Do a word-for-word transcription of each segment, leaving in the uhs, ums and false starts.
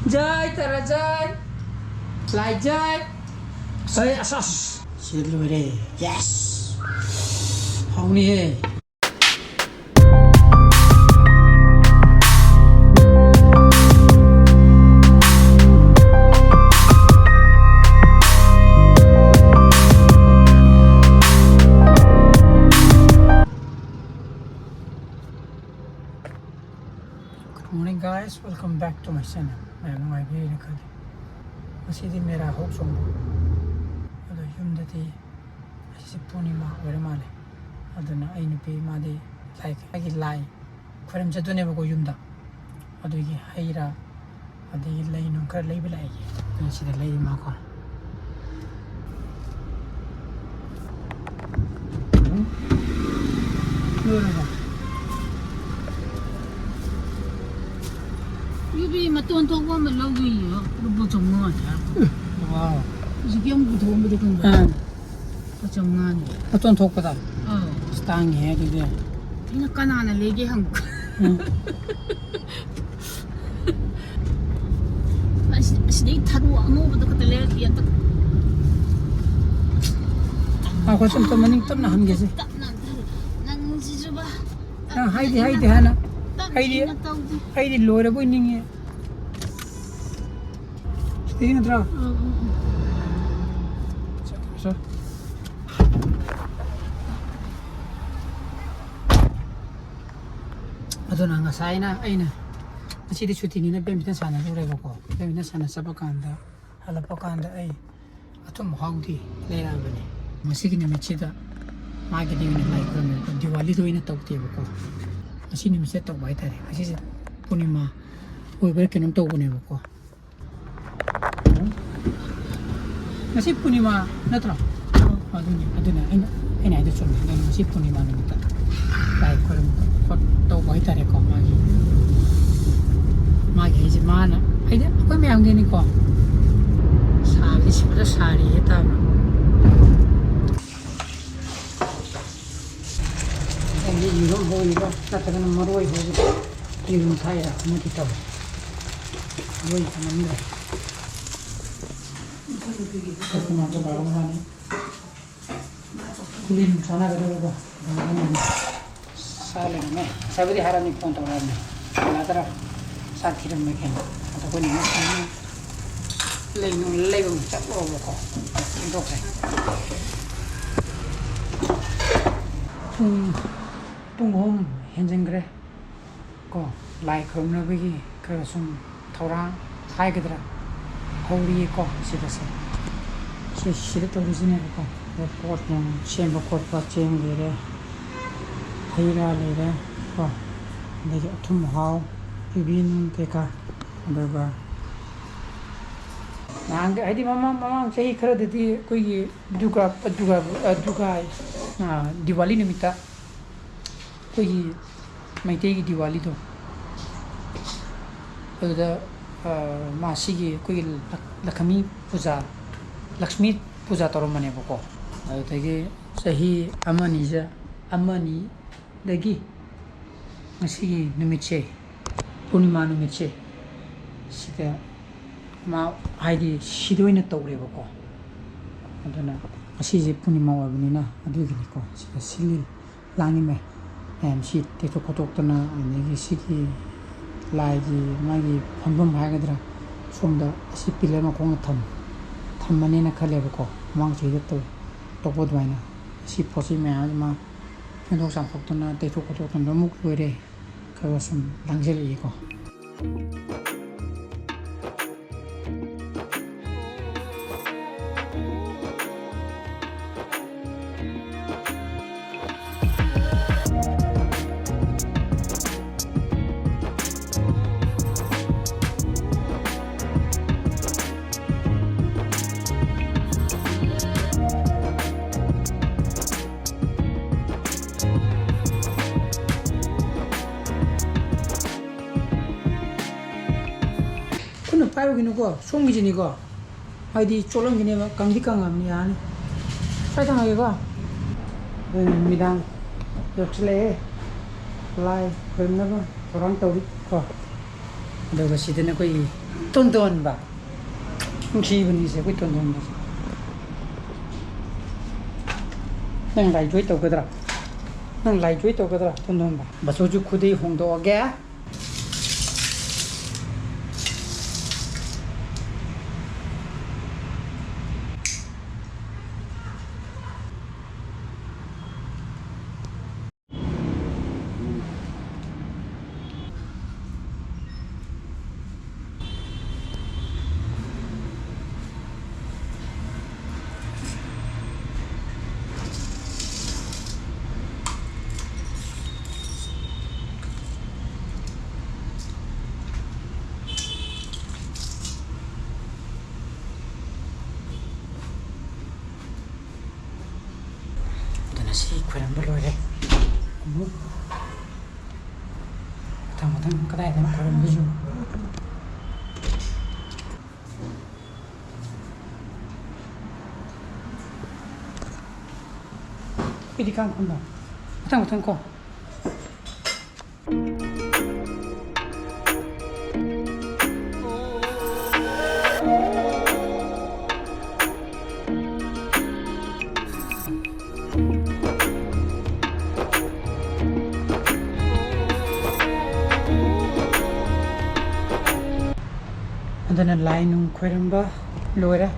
ꯖꯥꯏ ꯇꯥꯔꯥ ꯖꯥꯏ꯫ ꯂꯥꯏ ꯖꯥꯏ꯫ ꯑꯁ, ꯑꯁ, ꯑꯁ꯫ ꯁꯤ ꯂꯣꯏꯔꯦ꯫ Yes꯫ ꯍꯥꯎꯅꯤꯍꯦ꯫ Good morning, guys, welcome back to my channel. ꯃꯌꯥꯝ ꯅꯨꯡꯉꯥꯏꯕꯤꯔꯤꯅ ꯈꯜꯂꯤ꯫ ꯉꯁꯤꯗꯤ ꯃꯦꯔꯥ ꯍꯧ ꯆꯣꯡꯕ꯫ ꯑꯗꯣ ꯌꯨꯝꯗꯗꯤ ꯉꯁꯤꯁꯦ ꯄꯨꯔꯅꯤꯃꯥ ꯑꯣꯏꯔ ꯃꯥꯜꯂꯦ꯫ ꯑꯗꯨꯅ ꯑꯩ ꯅꯨꯄꯤ ꯃꯥꯗꯤ ꯂꯥꯏ, ꯑꯩꯒꯤ ꯂꯥꯏ ꯈꯣꯏꯔꯝ ꯆꯠꯇꯣꯏꯅꯦꯕꯀꯣ ꯌꯨꯝꯗ꯫ ꯑꯗꯨꯒꯤ ꯍꯩ ꯔꯥ ꯑꯗꯒꯤ ꯂꯩ ꯅꯨꯡ ꯈꯔ ꯂꯩꯕ ꯂꯥꯛꯏꯒꯦ꯫ ꯑꯗꯨꯅ ꯁꯤꯗ ꯂꯩꯔꯤ ꯃꯥꯀꯣ꯫ ꯎꯝ꯫ ꯂꯣꯏꯔꯕꯣ? ꯌꯨꯕꯤ ꯃꯇꯣꯟ ꯊꯣꯛꯄ ꯑꯃ ꯂꯧꯒꯦꯌꯦ, ꯂꯨꯄꯥ ꯆꯥꯝꯃꯉꯥ ꯍꯥꯏ꯫ ꯋꯥꯎ꯫ ꯍꯧꯖꯤꯛꯀꯤ ꯑꯃ ꯄꯨꯊꯣꯛꯑꯝꯕꯗꯣ ꯈꯪꯕ꯭ꯔꯥ? ꯑꯥ꯫ ꯂꯨꯄꯥ ꯆꯥꯝꯃꯉꯥꯅꯦ꯫ ꯃꯇꯣꯟ ꯊꯣꯛꯄꯗ? ꯑꯧ꯫ ꯑꯁ, ꯇꯥꯡꯉꯤꯍꯦ ꯑꯗꯨꯗꯤ꯫ ꯑꯩꯅ ꯀꯅꯥꯅ ꯂꯩꯒꯦ ꯍꯪꯕ꯫ ꯎꯝ꯫ ꯑꯁ, ꯑꯁꯤꯗꯩ ꯊꯔꯣ ꯑꯉꯧꯕꯗꯣ ꯈꯛꯇ ꯂꯩꯔꯛꯀꯦ ꯑꯝꯇ꯫ ꯉꯥꯏꯈꯣ, ꯁꯤ ꯑꯝꯇ ꯃꯅꯤꯡ ꯇꯞꯅ ꯍꯟꯒꯦꯁꯦ꯫ ꯇꯞꯅ ꯑꯝꯇ ꯍꯟ-, ꯅꯪꯁꯤꯁꯨꯕ꯫ ꯅꯪ ꯍꯥꯏꯗꯤ, ꯍꯥꯏꯗꯤ ꯍꯥꯟꯅ꯫ ꯇꯞꯅ ꯍꯥꯏꯗꯤ, ꯏꯪꯅ ꯇꯧꯗꯦ꯫ ꯑꯩꯗꯤ ꯂꯣꯏꯔꯕꯣꯏ ꯅꯤꯡꯉꯦ꯫ ꯁꯤꯗꯒꯤ ꯅꯠꯇ꯭ꯔꯣ? ꯎꯝ, ꯎꯝ, ꯎꯝ꯫ ꯆꯠꯈ꯭ꯔꯣ, ꯆꯠꯈ꯭ꯔꯣ꯫ ꯑꯗꯨꯅ ꯉꯁꯥꯏꯅ ꯑꯩꯅ ꯉꯁꯤꯗꯤ ꯁꯨꯇꯤꯅꯤꯅ badminton ꯁꯥꯟꯅꯔꯨꯔꯦꯕꯀꯣ꯫ Badminton ꯁꯥꯟꯅ ꯆꯠꯄ ꯀꯥꯟꯗ, ꯍꯜꯂꯛꯄ ꯀꯥꯟꯗ ꯑꯩ ꯑꯊꯨꯝ ꯑꯍꯥꯎꯗꯤ ꯂꯩꯔꯛꯑꯕꯅꯦ꯫ ꯉꯁꯤꯒꯤ ꯅꯨꯃꯤꯠꯁꯤꯗ ꯃꯥꯒꯤꯗꯤ ꯑꯣꯏꯅ ꯂꯥꯏ ꯈꯨꯔꯨꯝꯃꯦꯕꯀꯣ꯫ ꯗꯤꯋꯥꯂꯤꯗ ꯑꯣꯏꯅ ꯇꯧꯗꯦꯕꯀꯣ꯫ ꯉꯁꯤ ꯅꯨꯃꯤꯠꯁꯤꯗ ꯇꯧꯕ ꯍꯥꯏꯇꯥꯔꯦ꯫ ꯉꯁꯤꯁꯦ ꯄꯨꯔꯅꯤꯃꯥ ꯑꯣꯏꯕ꯭ꯔꯥ ꯀꯩꯅꯣꯝ ꯇꯧꯕꯅꯦꯕꯀꯣ꯫ ꯉꯁꯤ ꯄꯨꯔꯅꯤꯃꯥ ꯅꯠꯇ꯭ꯔꯣ? ꯑꯧ꯫ ꯑꯗꯨꯅꯤ, ꯑꯗꯨꯅ ꯑꯩꯅ, ꯑꯩꯅ ꯍꯥꯏꯗꯣ ꯆꯨꯝꯃꯦ꯫ ꯑꯗꯨꯅ ꯉꯁꯤ ꯄꯨꯔꯅꯤꯃꯥ ꯅꯨꯃꯤꯠꯇ ꯂꯥꯏ ꯈꯨꯔꯨꯝ ꯈꯣꯠ ꯇꯧꯕ ꯍꯥꯏꯇꯥꯔꯦꯀꯣ꯫ ꯃꯥꯒꯤ, ꯃꯥꯒꯤ ꯍꯥꯏꯁꯦ ꯃꯥꯅ, ꯍꯥꯏꯗꯤ ꯑꯩꯈꯣꯏ ꯃꯌꯥꯝꯒꯤꯅꯤꯀꯣ꯫ ꯁꯥꯕꯗꯤ ꯁꯤꯕꯗ ꯁꯥꯔꯤꯌꯦ ꯇꯥꯕ꯭ꯔꯣ? ꯑꯩꯗꯤ ꯌꯦꯔꯨꯝ ꯍꯧꯔꯤꯕ ꯅꯠꯇ꯭ꯔꯒꯅ ꯃꯔꯣꯏ ꯍꯧꯔꯤꯕ, ꯌꯦꯔꯨꯝ ꯊꯥꯛꯏꯔ ꯑꯃꯗꯤ ꯇꯧꯔꯦ꯫ ꯂꯣꯏ ꯊꯝꯃꯝꯗ꯭ꯔꯦ꯫ ꯀꯁꯇꯃꯔꯁꯨ ꯂꯥꯛꯑꯝꯃꯅꯤ꯫ ꯀꯨꯂꯤ ꯅꯨꯡ ꯁꯥꯟꯅꯒꯗꯧꯔꯕ? ꯁꯥ ꯂꯩꯔꯝꯃꯦ꯫ ꯉꯁꯥꯏꯕꯨꯗꯤ ꯍꯥꯏꯔꯝꯃꯤ, ꯐꯣꯟ ꯇꯧꯔꯛꯑꯝꯃꯤ꯫ ꯂꯥꯛꯇ꯭ꯔꯥ? ꯆꯥꯛ ꯊꯤꯔꯝꯃꯦ ꯀꯩꯅꯣ꯫ ꯑꯗꯣ ꯑꯩꯈꯣꯏꯅ ꯑꯃꯨꯛ ꯂꯩ-, ꯂꯩꯕ ꯑꯃꯨꯛ ꯆꯠꯂꯨꯔꯕꯀꯣ꯫ ꯊꯦꯡꯗꯣꯛꯈ꯭ꯔꯦ꯫ ꯄꯨꯡ, ꯄꯨꯡ ꯑꯍꯨꯝ ꯍꯦꯟꯖꯤꯟꯈ꯭ꯔꯦ꯫ ꯀꯣ, ꯂꯥꯏ ꯈꯨꯔꯨꯝꯅꯕꯒꯤ ꯈꯔ ꯁꯨꯝ ꯊꯧꯔꯥꯡ ꯍꯥꯏꯒꯗ꯭ꯔꯥ, ꯍꯧꯔꯤꯌꯦꯀꯣ꯫ ꯁꯤꯗꯁꯦ, ꯁꯤ, ꯁꯤꯗ ꯇꯧꯔꯤꯁꯤꯅꯦꯕꯀꯣ꯫ ꯑꯗ ꯄꯣꯠ ꯅꯨꯡ ꯁꯦꯝꯕ ꯈꯣꯠꯄ, ꯆꯦꯡ ꯂꯩꯔꯦ, ꯍꯩ ꯔꯥ ꯂꯩꯔꯦ ꯀꯣ, ꯑꯗꯒꯤ ꯑꯊꯨꯝ ꯑꯍꯥꯎ, ꯌꯨꯕꯤ ꯅꯨꯡ ꯀꯩꯀꯥ꯫ ꯑꯗꯨꯒ ꯅꯍꯥꯟꯒꯤ, ꯍꯥꯏꯗꯤ ꯃꯃꯥꯡ, ꯃꯃꯥꯡ ꯆꯍꯤ ꯈꯔꯗꯗꯤ ꯑꯩꯈꯣꯏꯒꯤ ꯗꯨꯔꯒꯥ, ꯗꯨꯔꯒꯥ, ꯗꯨꯔꯒꯥ, ꯑ, ꯗꯤꯋꯥꯂꯤ ꯅꯨꯃꯤꯠꯇ ꯑꯩꯈꯣꯏꯒꯤ ꯃꯩꯇꯩꯒꯤ ꯗꯤꯋꯥꯂꯤꯗꯣ, ꯑꯗꯨꯗ, ꯑ, ꯃꯥ ꯁꯤꯒꯤ ꯑꯩꯈꯣꯏꯒꯤ ꯂꯛ-, ꯂꯛꯈꯃꯤ ꯄꯨꯖꯥ, ꯂꯛꯁꯃꯤ ꯄꯨꯖꯥ ꯇꯧꯔꯝꯕꯅꯦꯕꯀꯣ꯫ ꯑꯗꯨꯗꯒꯤ ꯆꯍꯤ ꯑꯃꯅꯤꯁꯦ, ꯑꯃꯅꯤꯗꯒꯤ ꯉꯁꯤꯒꯤ ꯅꯨꯃꯤꯠꯁꯦ, ꯄꯨꯔꯅꯤꯃꯥ ꯅꯨꯃꯤꯠꯁꯦ, ꯁꯤꯗ ꯃꯥ, ꯍꯥꯏꯗꯤ, ꯁꯤꯗ ꯑꯣꯏꯅ ꯇꯧꯔꯦꯕꯀꯣ꯫ ꯑꯗꯨꯅ ꯉꯁꯤꯁꯦ ꯄꯨꯔꯅꯤꯃꯥ ꯑꯣꯏꯕꯅꯤꯅ ꯑꯗꯨꯒꯤꯅꯤꯀꯣ꯫ ꯁꯤꯗ ꯁꯤꯜꯂꯤ ꯂꯥꯡꯉꯤ ꯃꯌꯥꯝ, ꯃꯌꯥꯝꯁꯤ ꯇꯩꯊꯣꯛ ꯈꯣꯠꯇꯣꯛꯇꯅ, ꯑꯗꯒꯤ ꯁꯤꯒꯤ ꯂꯥꯏꯒꯤ ꯃꯥꯒꯤ ꯐꯝꯐꯝ ꯍꯥꯏꯒꯗ꯭ꯔꯥ, ꯁꯣꯝꯗ ꯑꯁꯤ ꯄꯤꯂꯔ ꯃꯈꯣꯡꯗ ꯊꯝ-, ꯊꯝꯃꯅꯦꯅ ꯈꯜꯂꯦꯕꯀꯣ꯫ ꯃꯃꯥꯡ ꯆꯍꯤꯗ ꯇꯧ-, ꯇꯧꯕ ꯑꯗꯨꯃꯥꯏꯅ꯫ ꯑꯁꯤ ꯄꯣꯠꯁꯤ ꯃꯌꯥꯝ ꯑꯃ ꯐꯦꯡꯗꯣꯛ ꯆꯥꯝꯊꯣꯛꯇꯅ, ꯇꯩꯊꯣꯛ ꯈꯣꯠꯇꯣꯛꯇꯅ ꯑꯃꯨꯛ ꯂꯣꯏꯔꯦ꯫ ꯈꯔ ꯁꯨꯝ ꯂꯥꯡꯁꯤꯜꯂꯛꯏꯀꯣ꯫ ꯈꯨꯠꯅ ꯄꯥꯏꯔꯨꯒꯤꯅꯨꯀꯣ, ꯁꯣꯝꯒꯤꯁꯤꯅꯤꯀꯣ, ꯍꯥꯏꯗꯤ ꯆꯣꯠꯂꯝꯒꯤꯅꯦꯕ, ꯀꯪꯗꯤ ꯀꯪꯉꯕꯅꯤ, ꯌꯥꯔꯅꯤ꯫ ꯁ꯭ꯋꯥꯏ ꯊꯝꯃꯒꯦꯀꯣ꯫ ꯑꯗꯨꯅ ꯅꯨꯃꯤꯗꯥꯡ ꯌꯧꯁꯤꯜꯂꯛꯑꯦ, ꯂꯥꯏ ꯈꯨꯔꯨꯝꯅꯕ ꯊꯧꯔꯥꯡ ꯇꯧꯔꯤ ꯀꯣ꯫ ꯑꯗꯨꯒ ꯁꯤꯗꯅ ꯑꯩꯈꯣꯏꯒꯤ ꯇꯣꯟꯗꯣꯟꯕ꯫ ꯅꯨꯡꯁꯤꯕꯅꯤꯁꯦ ꯑꯩꯈꯣꯏ ꯇꯣꯟꯗꯣꯟꯕꯁꯦ꯫ ꯅꯪ ꯂꯥꯏ ꯖꯣꯏ ꯇꯧꯒꯗ꯭ꯔꯥ? ꯅꯪ ꯂꯥꯏ ꯖꯣꯏ ꯇꯧꯒꯗ꯭ꯔꯥ, ꯇꯣꯟꯗꯣꯟꯕ? ꯕꯥꯆꯧꯁꯨ ꯈꯨꯗꯩ ꯍꯣꯡꯗꯣꯛꯑꯒꯦ꯫ ꯑꯗꯨꯅ ꯁꯤ ꯈꯣꯏꯔꯝꯕ ꯂꯣꯏꯔꯦ꯫ ꯑꯃꯨꯛ ꯃꯊꯪ ꯃꯊꯪ ꯀꯗꯥꯏꯗꯅꯣ ꯈꯣꯏꯔꯝꯗꯣꯏꯁꯤꯕꯣ? ꯑꯩꯈꯣꯏꯗꯤ ꯀꯥꯡ ꯈꯨꯟꯗ ꯃꯊꯪ ꯃꯊꯪ ꯀꯣ꯫ ꯑꯗꯨꯅ ꯂꯥꯏ ꯅꯨꯡ ꯈꯣꯏꯔꯝꯕ ꯂꯣꯏꯔꯦ꯫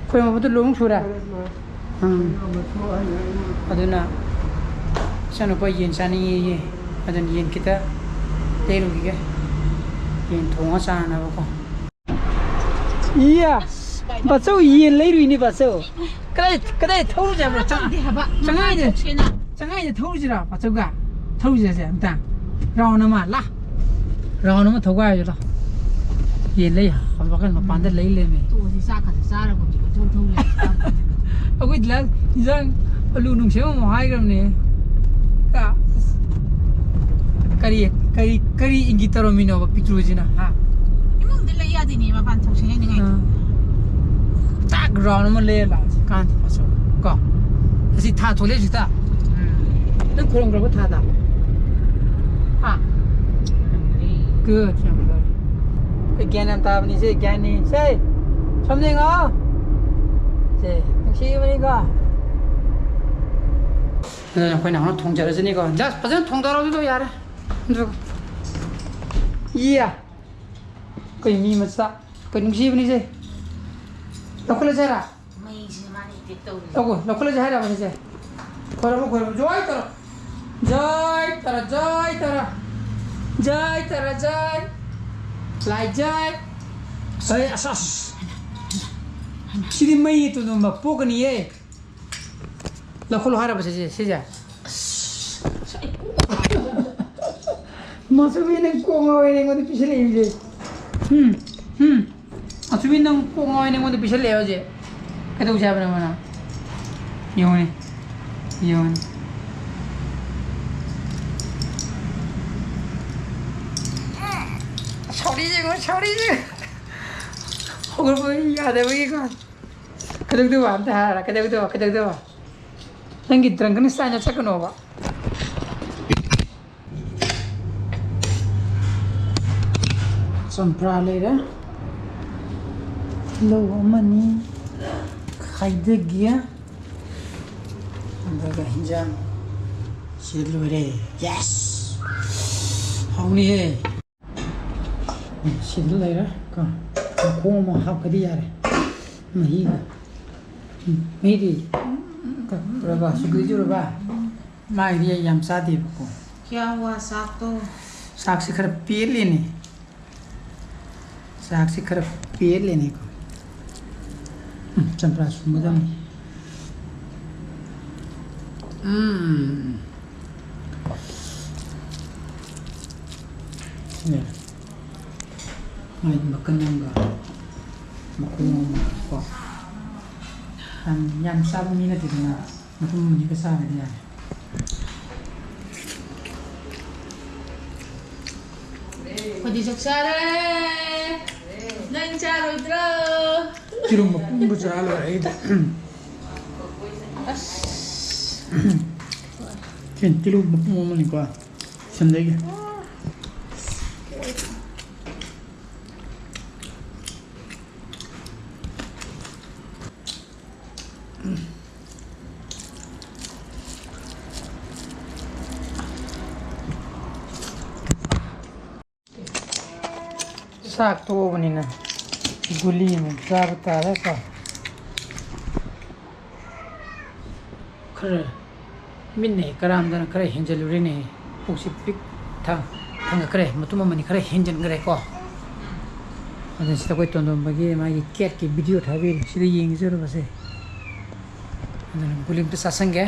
ꯈꯣꯏꯔꯝꯕꯗꯨ ꯂꯣꯏꯅ ꯁꯨꯔꯦ꯫ ꯎꯝ꯫ ꯑꯗꯨꯅ ꯏꯆꯥꯅꯨꯄꯥ ꯌꯦꯟ ꯆꯥꯅꯤꯡꯉꯦꯌꯦ꯫ ꯑꯗꯨꯅ ꯌꯦꯟ ꯈꯤꯇ ꯂꯩꯔꯨꯈꯤꯒꯦ꯫ ꯌꯦꯟ ꯊꯣꯡꯉ ꯆꯥꯅꯕꯀꯣ꯫ ꯏꯌꯥ! ꯕꯥꯆꯧ, ꯌꯦꯟ ꯂꯩꯔꯨꯏꯅꯦ ꯕꯥꯆꯧ꯫ ꯀꯗꯥꯏ, ꯀꯗꯥꯏ ꯊꯧꯔꯨꯁꯦ ꯍꯥꯏꯕ꯭ꯔꯣ? ꯆꯪ-, ꯈꯪꯗꯦ ꯍꯥꯏꯕ꯫ ꯆꯪꯉꯥꯏꯗ-, ꯆꯪꯉꯥꯏꯗ ꯊꯧꯔꯨꯁꯤꯔꯥ ꯕꯥꯆꯧꯒ? ꯊꯧꯔꯨꯁꯦ ꯑꯝꯇ꯫ ꯔꯥꯎꯟ ꯑꯃ, ꯂꯥ꯫ ꯔꯥꯎꯟ ꯑꯃ ꯊꯧꯒꯥꯏꯔꯁꯤ ꯂꯥ꯫ ꯌꯦꯟ ꯂꯩ ꯍꯥꯏꯕ ꯋꯥꯈꯜ ꯃꯄꯥꯟꯗ ꯂꯩ ꯂꯩꯔꯝꯃꯦ꯫ ꯇꯣꯛꯑꯁꯤ, ꯆꯥꯛꯀꯁꯦ ꯆꯥꯔꯒꯨꯝꯁꯤ, ꯀꯣꯏꯊꯧ ꯊꯧ ꯂꯩꯔꯁꯤ꯫ ꯑꯩꯈꯣꯏ ꯂ-, ꯏꯟꯖꯥꯡ ꯑꯂꯨ ꯅꯨꯡꯁꯦꯝ ꯑꯃꯨꯛ ꯍꯥꯏꯈ꯭ꯔꯕꯅꯦ꯫ ꯀ-, ꯀꯔꯤ, ꯀꯔꯤ, ꯀꯔꯤ ꯏꯪꯒꯤꯠ ꯇꯧꯔꯝꯃꯤꯅꯣꯕ ꯄꯤꯛꯇ꯭ꯔꯨꯁꯤꯅ, ꯍꯥ? ꯏꯃꯨꯡꯗ ꯂꯩ ꯌꯥꯗꯦꯅꯦ, ꯃꯄꯥꯟ ꯊꯣꯛꯁꯦ ꯍꯥꯏꯅꯤꯡꯉꯥꯏ꯫ ꯑꯥ꯫ ꯇꯥꯛ ꯔꯥꯎꯟ ꯑꯃ ꯂꯩꯔ ꯂꯥꯛꯑꯁꯤ ꯀꯥꯟꯗꯦ ꯃꯆꯧ꯫ ꯀꯣ? ꯑꯁꯤ ꯊꯥ ꯊꯣꯛꯂꯛꯑꯦ ꯍꯧꯖꯤꯛꯇ꯫ ꯎꯝ꯫ ꯅꯪ ꯈꯣꯏꯔꯝꯈ꯭ꯔꯕ ꯊꯥꯗ? ꯍꯥ? Good, ꯌꯥꯝ ꯐꯔꯦ꯫ ꯀꯩ ꯒ꯭ꯌꯥꯟ ꯌꯥꯝ ꯇꯥꯕꯅꯤ ꯁꯦ, ꯒ꯭ꯌꯥꯟꯅꯤ ꯁꯦ꯫ ꯁꯣꯝꯗ ꯌꯦꯡꯉꯣ꯫ ꯁꯦ, ꯅꯨꯡꯁꯤꯕꯅꯤꯀꯣ꯫ ꯑꯗꯨꯅ ꯑꯩꯈꯣꯏꯅ ꯍꯧꯅ ꯊꯣꯡꯖꯔꯁꯤꯅꯤꯀꯣ꯫ Just ꯐꯖꯅ ꯊꯣꯡꯗꯔꯣ ꯑꯗꯨꯗꯣ ꯌꯥꯔꯦ꯫ ꯑꯗꯨꯒ ꯏꯌꯥ꯫ ꯑꯩꯈꯣꯏ ꯃꯤ ꯃꯆꯥ꯫ ꯑꯩꯈꯣꯏ ꯅꯨꯡꯁꯤꯕꯅꯤꯁꯦ꯫ ꯂꯧꯈꯠꯂꯁꯦ ꯍꯥꯏꯔ? ꯃꯩꯁꯤꯅ ꯃꯥꯅ effect ꯇꯧꯔꯤꯁꯦ꯫ ꯂꯧꯈꯠꯂꯁꯦ ꯍꯥꯏꯔꯕ ꯁꯤꯁꯦ? ꯈꯣꯏꯔꯝꯃꯣ, ꯈꯣꯏꯔꯝꯃꯣ꯫ ꯖꯣꯏ ꯇꯧꯔꯣ꯫ ꯖꯣꯏ ꯇꯧꯔꯣ, ꯖꯣꯏ ꯇꯧꯔꯣ꯫ ꯖꯣꯏ ꯇꯧꯔꯣ, ꯖꯣꯏ꯫ ꯂꯥꯏ ꯖꯣꯏ꯫ ꯍꯣꯏ, ꯑꯁ, ꯑꯁ꯫ ꯁꯤꯗꯤ ꯃꯩ ꯇꯣꯟꯗꯣꯟꯕ ꯄꯣꯛꯀꯅꯤꯌꯦ꯫ ꯂꯧꯈꯠꯂꯣ ꯍꯥꯏꯔꯕ ꯁꯤꯁꯦ, ꯁꯤꯁꯦ? ꯃꯁꯨꯕꯤ ꯅꯪ ꯀꯣꯛ ꯉꯥꯎꯋꯦ ꯑꯩꯉꯣꯟꯗ ꯄꯤꯁꯜꯂꯛꯏꯁꯦ꯫ ꯎꯝ, ꯎꯝ꯫ ꯃꯁꯨꯕꯤ ꯅꯪ ꯀꯣꯛ ꯉꯥꯎꯋꯦ ꯑꯩꯉꯣꯟꯗ ꯄꯤꯁꯜꯂꯛꯑꯦ ꯍꯧꯖꯤꯛ꯫ ꯀꯩꯗꯧꯁꯦ ꯍꯥꯏꯕꯅꯣ ꯃꯥꯅ? ꯌꯦꯡꯉꯨꯅꯦ꯫ ꯌꯦꯡꯉꯨꯅꯦ꯫ ꯁꯥꯎꯔꯤ ꯌꯦꯡꯉꯨ, ꯁꯥꯎꯔꯤ ꯌꯦꯡꯉꯨ꯫ ꯍꯧꯒꯠꯄ ꯌꯥꯗꯕꯒꯤꯀꯣ꯫ ꯀꯩꯗꯧꯗꯣꯏꯕ? ꯑꯝꯇ ꯍꯥꯏꯔꯣ꯫ ꯀꯩꯗꯧꯗꯣꯏꯕ? ꯀꯩꯗꯧꯗꯣꯏꯕ? ꯅꯪꯒꯤ drunken style ꯆꯠꯀꯅꯣꯕ꯫ ꯆꯝꯄ꯭ꯔꯥ ꯂꯩꯔꯦ꯫ ꯇꯤꯜꯍꯧ ꯑꯃꯅꯤ ꯈꯥꯏꯗꯒꯦ꯫ ꯑꯗꯨꯒ ꯍꯤꯟꯖꯥꯡ ꯁꯤ ꯂꯣꯏꯔꯦ꯫ Yes! ꯍꯥꯎꯅꯤꯍꯦ꯫ ꯁꯤꯗ ꯂꯩꯔꯦ ꯀꯣ꯫ ꯃꯈꯣꯡ ꯑꯃ ꯍꯥꯞꯈ꯭ꯔꯗꯤ ꯌꯥꯔꯦ꯫ ꯃꯍꯤꯒ꯫ ꯎꯝ, ꯃꯍꯤꯗꯤ ꯀꯛꯄ꯭ꯔꯕ? ꯁꯨꯗꯣꯏꯗꯨꯔꯕ? ꯃꯥꯒꯤꯗꯤ ꯑꯩ ꯌꯥꯝ ꯆꯥꯗꯦꯕꯀꯣ꯫ क्या हुआ साग तो? ꯆꯥꯛꯁꯤ ꯈꯔ ꯄꯦꯠꯂꯦꯅꯦ꯫ ꯆꯥꯛꯁꯤ ꯈꯔ ꯄꯦꯠꯂꯦꯅꯦꯀꯣ꯫ ꯎꯝ, ꯆꯝꯄ꯭ꯔꯥ ꯁꯨꯝꯒꯗꯕꯅꯤ꯫ ꯎꯝ꯫ ꯁꯤꯅꯦ꯫ ꯃꯥꯏ ꯃꯀꯟ ꯑꯃꯒ ꯃꯈꯣꯡ ꯑꯃꯒ ꯀꯣ꯫ ꯌꯥꯝ, ꯌꯥꯝ ꯆꯥꯕ ꯃꯤ ꯅꯠꯇꯦꯗꯅ, ꯃꯇꯨꯝ ꯑꯃꯅꯤꯒ ꯆꯥꯕꯗꯤ ꯌꯥꯔꯦ꯫ ꯑꯩꯈꯣꯏꯗꯤ ꯆꯥꯛ ꯆꯥꯔꯦ꯫ ꯅꯪ ꯆꯥꯔꯣꯏꯗ꯭ꯔꯣ? ꯌꯦꯔꯨꯝ ꯃꯄꯨꯝꯒ ꯆꯥ ꯂꯣꯏꯔꯦ ꯑꯩꯗꯤ꯫ ꯑꯁ꯫ ꯁꯤ ꯇꯤꯜꯍꯧ ꯃꯄꯨꯝ ꯑꯃꯅꯤꯀꯣ꯫ ꯁꯟꯗꯩꯒꯤ꯫ ꯆꯥꯛ ꯇꯣꯛꯑꯕꯅꯤꯅ ꯒꯨꯂꯤ ꯑꯃꯨꯛ ꯆꯥꯕ ꯇꯥꯔꯦꯀꯣ꯫ ꯈꯔ ꯃꯤꯠꯅ ꯍꯦꯛ ꯀꯔꯥꯝꯗꯅ ꯈꯔ ꯍꯦꯟꯖꯜꯂꯨꯔꯦꯅꯦ꯫ ꯄꯨꯛꯁꯤ ꯄꯤꯛ ꯊ-, ꯊꯪꯒꯠꯈ꯭ꯔꯦ꯫ ꯃꯇꯨꯝ ꯑꯃꯅꯤ ꯈꯔ ꯍꯦꯟꯖꯟꯈ꯭ꯔꯦꯀꯣ꯫ ꯑꯗꯨꯅ ꯁꯤꯗ ꯑꯩꯈꯣꯏ ꯇꯣꯟꯗꯣꯝꯕꯒꯤ ꯃꯥꯒꯤ ꯀꯦꯠꯀꯤ ꯚꯤꯗꯤꯑꯣ ꯊꯥꯕꯤꯔꯤ꯫ ꯁꯤꯗ ꯌꯦꯡꯖꯔꯨꯕꯁꯦ꯫ ꯑꯗꯨꯅ ꯒꯨꯂꯤ ꯑꯝꯇ ꯆꯥꯁꯟꯒꯦ꯫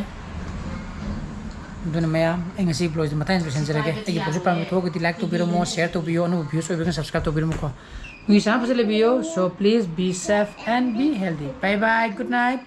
ꯑꯗꯨꯅ ꯃꯌꯥꯝ, ꯑꯩ ꯉꯁꯤ ꯕ꯭ꯂꯣꯒꯁꯦ ꯃꯇꯥꯡ ꯂꯣꯏꯁꯤꯟꯖꯔꯒꯦ꯫ ꯑꯩꯒꯤ ꯕ꯭ꯂꯣꯒꯁꯦ ꯄꯥꯝꯕ ꯊꯣꯛꯑꯒꯗꯤ ꯂꯥꯏꯛ ꯇꯧꯕꯤꯔꯝꯃꯣ, ꯁꯤꯌꯔ ꯇꯧꯕꯤꯌꯣ, ꯑꯅꯧꯕ ꯚ꯭ꯌꯨꯁ ꯑꯣꯏꯕꯒꯅ ꯁꯕꯁꯀ꯭ꯔꯥꯏꯕ ꯇꯧꯕꯤꯔꯝꯃꯨꯀꯣ꯫ ꯅꯣꯏꯒꯤ ꯁꯥꯟꯅ ꯐꯖꯅ ꯂꯩꯕꯤꯌꯣ꯫ So please be safe and be healthy. Bye bye, good night.